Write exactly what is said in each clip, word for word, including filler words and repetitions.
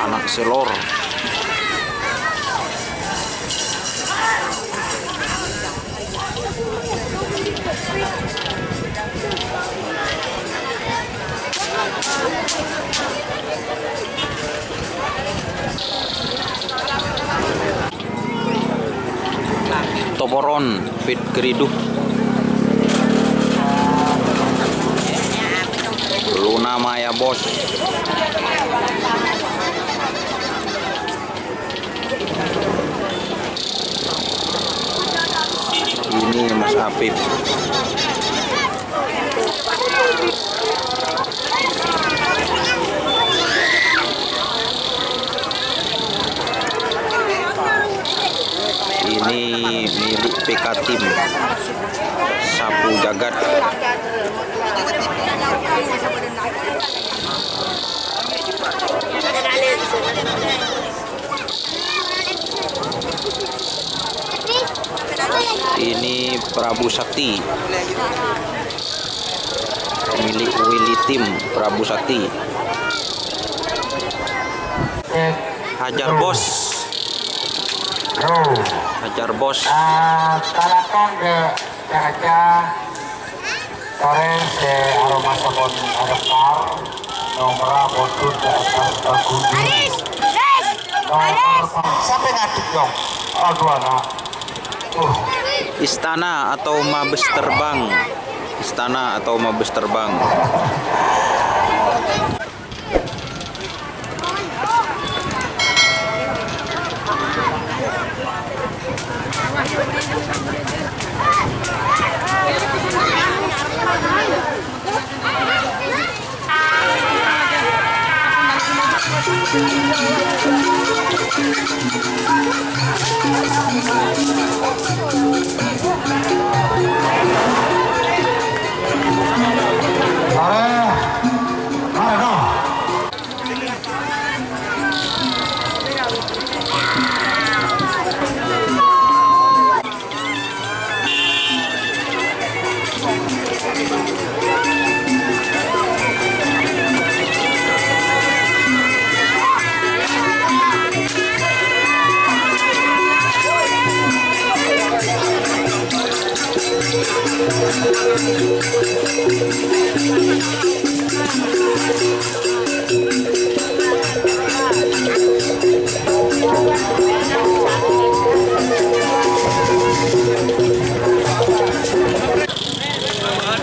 Ana' sè lor. Toporon, fit karidu. Luna Maya, Bos. Ini Mas Afif. Ini milik P K Tim. Sapu Jagat. Ini Prabu Sakti. Milik Willy Tim, Prabu Sakti. Hajar, Bos. Hajar, Bos. Ah, kalakon de Caca. Torè sè aroma sabon adhâkar, nomerra bhudhun ka attas paghundhung. Nomer pa-, sapa ngadhep, Yong? Aduh, anak. Uh. Istana atau Mabes Terbang? Istana atau Mabes Terbang? Mare, mare, no.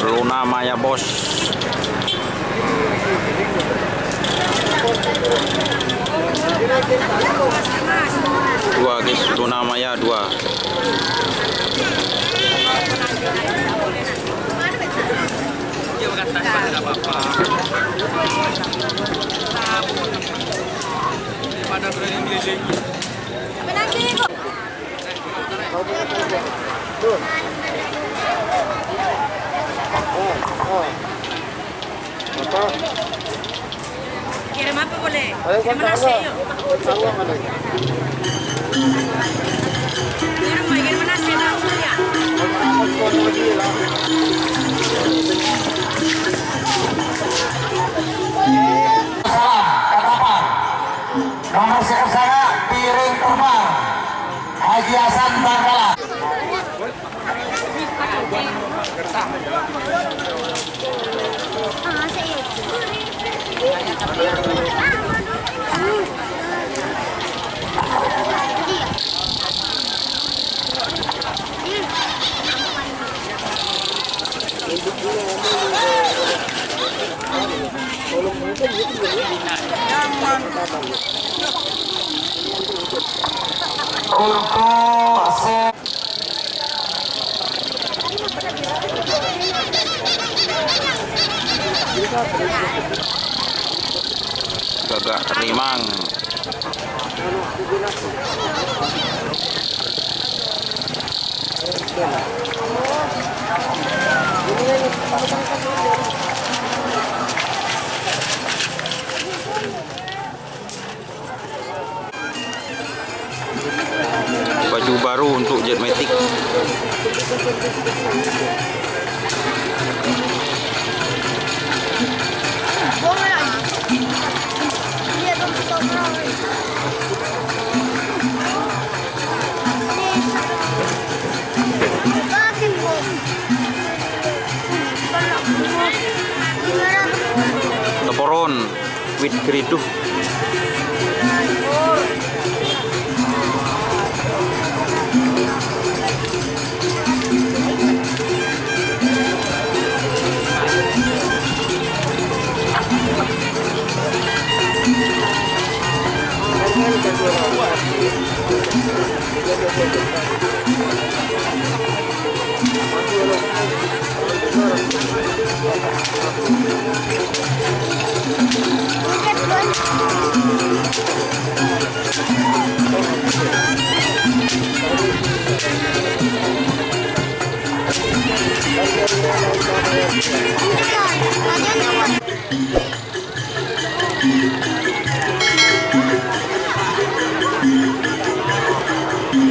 Luna Maya, Bos. Dua, guys, Luna Maya dua. Kirim apa boleh? Kirim nasi, yuk. Kirim, kirim nasi, nah, ya. Salam, tatapan. Nomor sekian saya, piring terbang. Haji Hasan Bangkalan. Untuk se- Gaga' rimang. Baju baru untuk Jet Matic. Teporon wit geridu.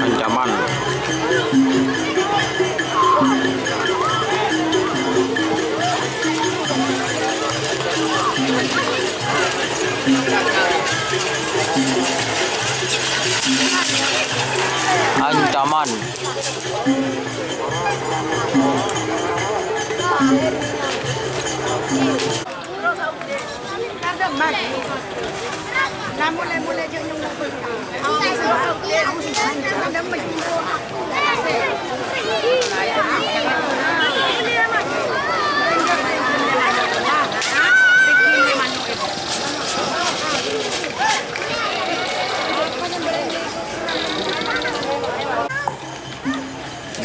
Ancaman. Ancaman.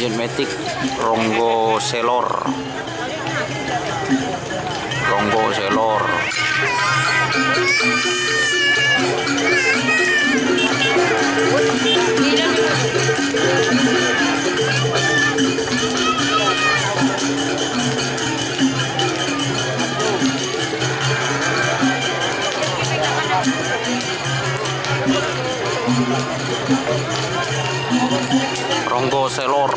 Jin metik ronggo selor. Ronggo selor. Ronggo selor.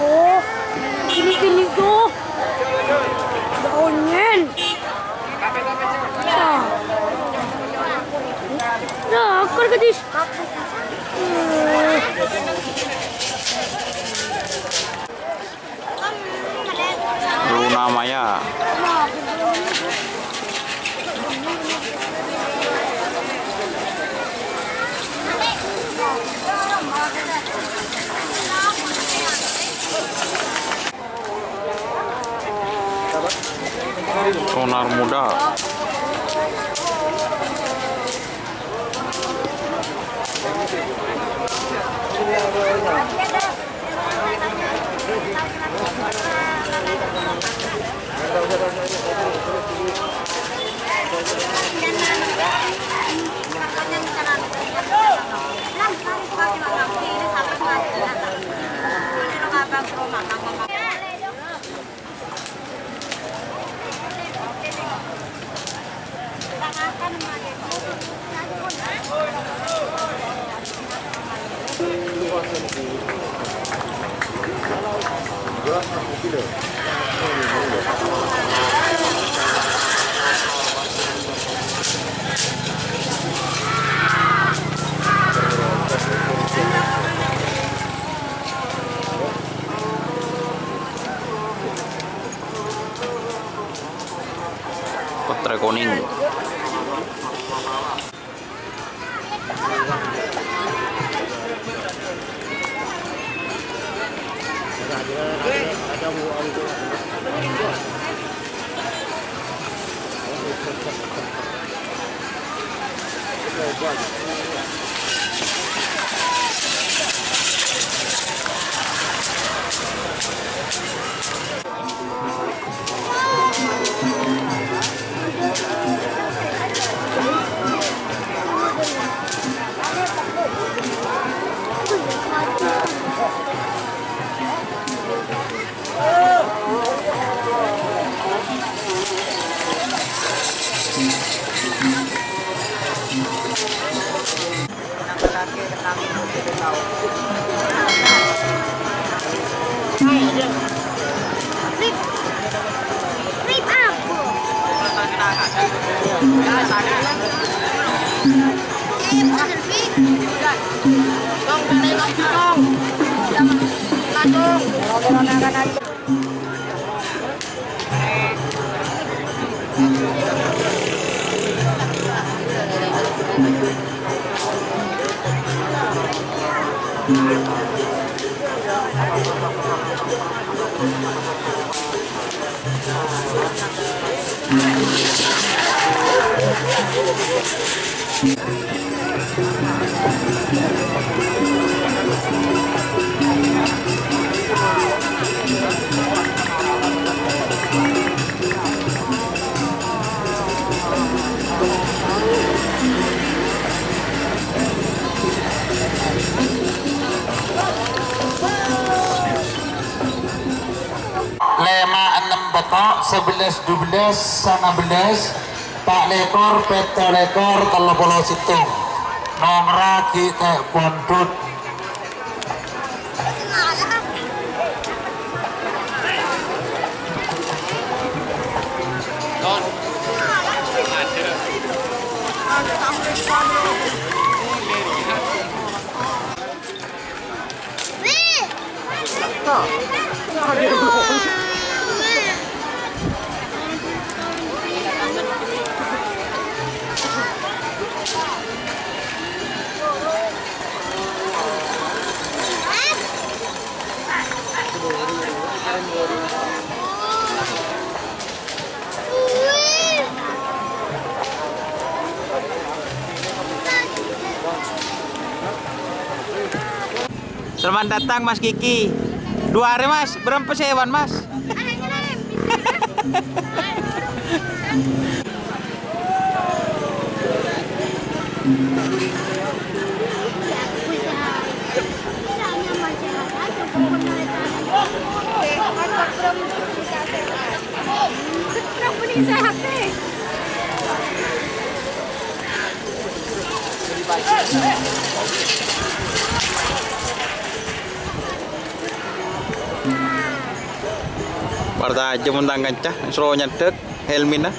Oh, ini gini tuh. Ada onyen. Nah. Nah, akar gadis. Hmm. Luna Maya. Sonar Muda. Patra Koning. Rip. Rip apa? Eh, bukan Rip. Tong, cari lagi, Tong. Langsung. Lèma', ennem, pètto', sabellâs, dubellâs, sanabellâs, pa' lèkor, pètto' lèkor, tello polo sèttong. Nomerra ghi' ta' pondhut. Selamat datang, Mas Kiki. Dua hari, Mas. Berapa sewan, Mas? Partajâm mon tang kanca, soro nyandhek, helmina.